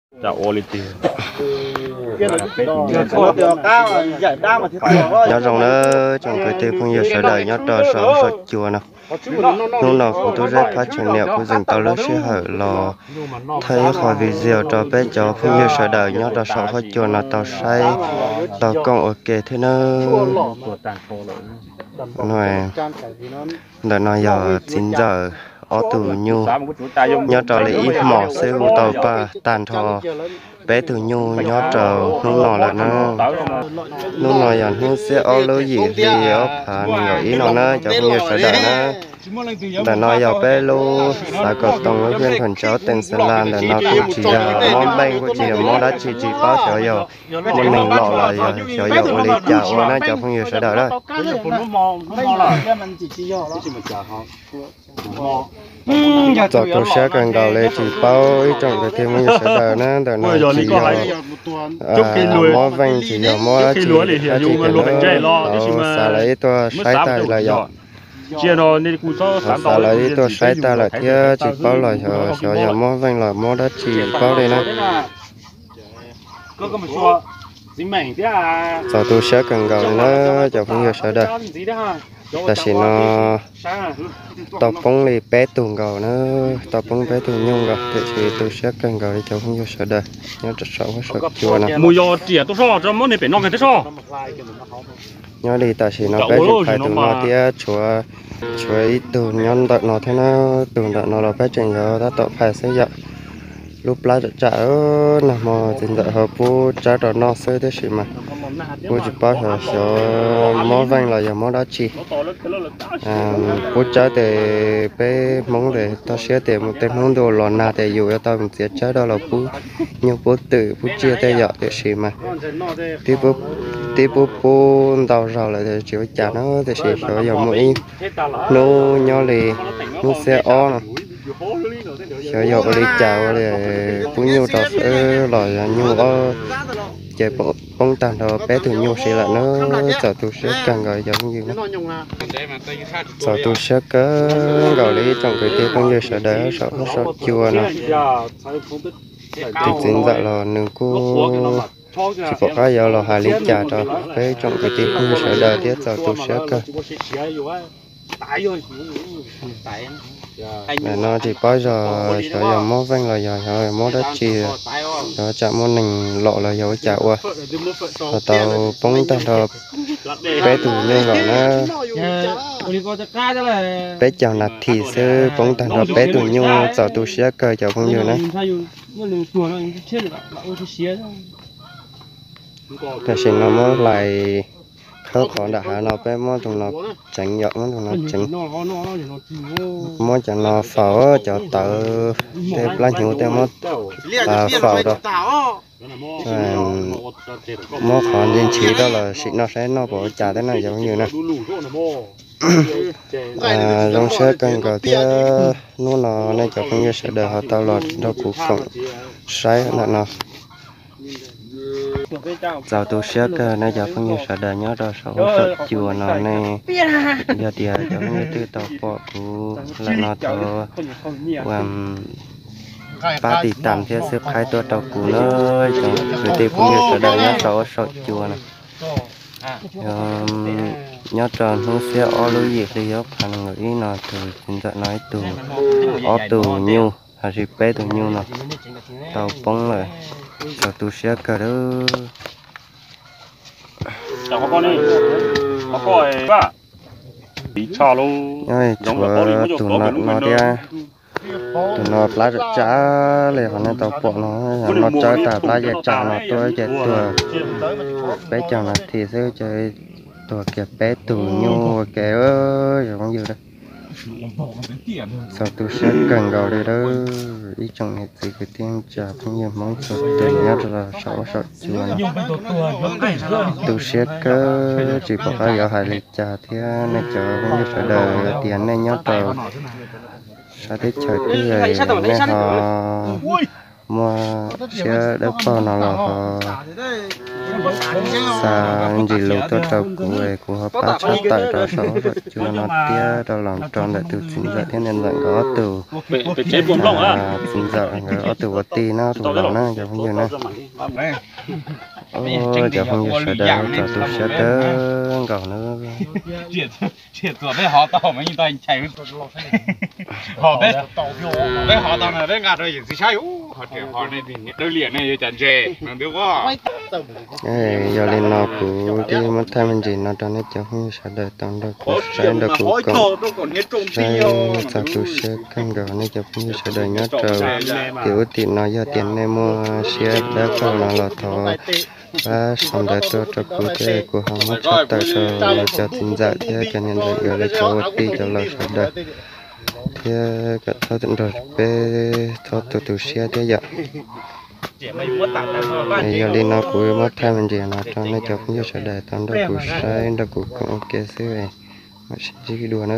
Nyob zoo nawb tsoom kwv tij phooj ywg sawv daws nyob rau saum huab saum cua no. Hnub no kuv Tub Zeb Phab Channel kuv zeem tau lub sij hawm los thaij ib qho video rau peb cov phooj ywg sawv daws nyob rau saum huab cua no tau saib tau koom ua ke thiab nawb. Ntawm no yog txiv ntxawm ob tug nyuj nyob rau li ib hmos xwb kuj tau pag tag nrho peb tug nyuj nyob rau hnub no lawm na. Hnub no yog hnub xiab ob lub yim hli ob phav nees nkaum ib no na cov phooj ywg sawv daws na. Ntawm no yog peb lub xav kom too lub hiab nthos ntsaub tees xas las ntawm no kuj tsis yog mob npeej kuj tsis yog mob dab tsi tsis paub xyov yog muaj neeg los los yog xyov yog ua li cas ua na cov phooj ywg sawv daws na. Txaus tu siab kawg nkaus li tsis paub ib tsoom kwv tij phooj ywg sawv daws na ntawm no tsis yog mob npeej tsis yog mob dab tsi thiab tsis tias na, xav lawv ib tuaj saib tag lawm yom. Xav lawv ib tuaj saib tag lawm thiab tsis paub los xyov yog mob npeej los mob dab tsi tsis paub li na. Txaus tu siab kawg nkaus li na cov phooj ywg sawv daws. Tam sim no tau poob li peb tug nkaus na, tau poob peb tug nyuj nkaus tiam sis tu siab kawg nkaus li cov phooj ywg sawv daws nyob rau saum huab saum cua no. Nyob li tam sim no peb tseem pais tus no thiab tshuav, tshuav ib tug nyob ntawm no thiab na, tus ntawm no los peb tseem yuav tab tom pais xwb yom. Lub plab tsam tsam, nag hmo txiv ntxawm ho pub tsawb rau noj xwb tab sis mas kuj tsis paub xyov xyov mob npeej los yog mob dab tsi. Pub tsawb tes peb Hmoob tes toj siab tes mus tej hnub ntuj los nag tes yus yuav tau mus txiav tsawb rau los pub nyuj pub twm pub tsiaj tej yom tiam sis mas twb pub pub ntau zaus lawm tsis ua cas na tiam sis xyov yog muaj ib hnub nyob li hnub xiab ob no xyov yog ua li cas ua li pub nyuj rau xwb los yog nyuj ob ces poob tag nrho peb tug nyuj si lawm na. Txaus tu siab kawg nkaus cov phooj ywg na. Txaus tu siab kawg nkaus li ib tsoom kwv tij phooj ywg sawv daws saum huab saum cua no. Tus txiv ntxawm los nws kuj tsis pom qab yuav los hais li cas rau peb tsoom kwv tij phooj ywg sawv daws thiab txaus tu siab kawg. Ntawm no tsis paub yog xyov yog mob npeej los yog xyov mob dab tsi, xyov tsam muaj neeg los los yog ua cas ua, los tau poob tag nrho peb tug nyuj nkaus na. Peb caug nas this xwb poob tag nrho peb tug nyuj, txaus tu siab kawg cov phooj ywg na. Tam sim no muab hlais khawb qhov nram hav no peb muab tus no tseev yom, muab tus no tseev, muab cov no faus, cov tawv tej plab hnyuv tej muab faus rau, muab qhov ntse ntshiv rau los sim noj saib noj puas ua cas thiab na cov phooj ywg na. Zoo siab kawg nkaus thiab hnub no nej cov phooj ywg sawv daws ho tau los nrog kuv koom saib ntawm no. Txaus tu siab kawg nej cov phooj ywg sawv daws nyob rau saum huab saum cua no nej, yog tias cov phooj ywg twb tau pom kuv lawm no thov ua pab tiv tam thiab subscribe tuaj rau kuv na, cov kwv tij phooj ywg sawv daws nyob saum huab saum cua no. Nyob rau hnub xiab ob lub yim hli ob phav nees nkaum ib no tus txiv ntxawm no ib tug, ob tug nyuj los sis peb tug nyuj no tau poob lawm, txaus tu siab kawg lawm. Nyob tshuav tus no no thiab, tus no plab tsam tsam li qhov nej tau pom no, noj tsawb tag plab yeej tsam no tuaj ces tuag peb caug nas this xwb ces tuag kiag peb tug nyuj ua ke, zoo yws. Txaus tu siab kawg nkaus li lawm ib tsoom niam txiv kwv tij neej tsa phooj ywg Hmoob txhua tus nyob rau saum huab saum cua no. Tu siab kawg tsis pom qab yuav hais li cas thiab nej cov phooj ywg sawv daws tias nej nyob rau sab teb chaws twg nej ho muaj siab dawb paug no los ho xa me ntsis lus tuaj rau kuv es kuv ho pab tshaj tawm rau saum huab cua no thiab rau los rau ntawm tus txiv ntxawm thiab niam ntxawm nkawd ob tug, txiv ntxawm nkawd ob tug ua tij na, tus laus na cov phooj ywg na. Cov phooj ywg sawv daws txaus tu siab kawg nkaus na. Yog li no kuv thiaj muab thaij me ntsis no rau nej cov phooj ywg sawv daws tau nrog kuv saib nrog kuv koom saib, txaus tu siab kawg nkaus nej cov phooj ywg sawv daws nyob rau tim ub tim no. Yog tias nej muaj siab dawb paug no los thov pab sau ntawv tuaj rau kuv thiab kuv ho muab tshaj tawm rau cov txiv ntxawm thiab cov niam ntxawm nkawd lawv cov ua tij cov laus sawv daws thiab kom txhob nrog peb txhob tu tu siab thiab yom. Yog li no kuv muab thaij me ntsis no rau nej cov phooj ywg sawv daws tau nrog kuv saib nrog kuv koom ua ke xwb, mam sib ntsib dua na.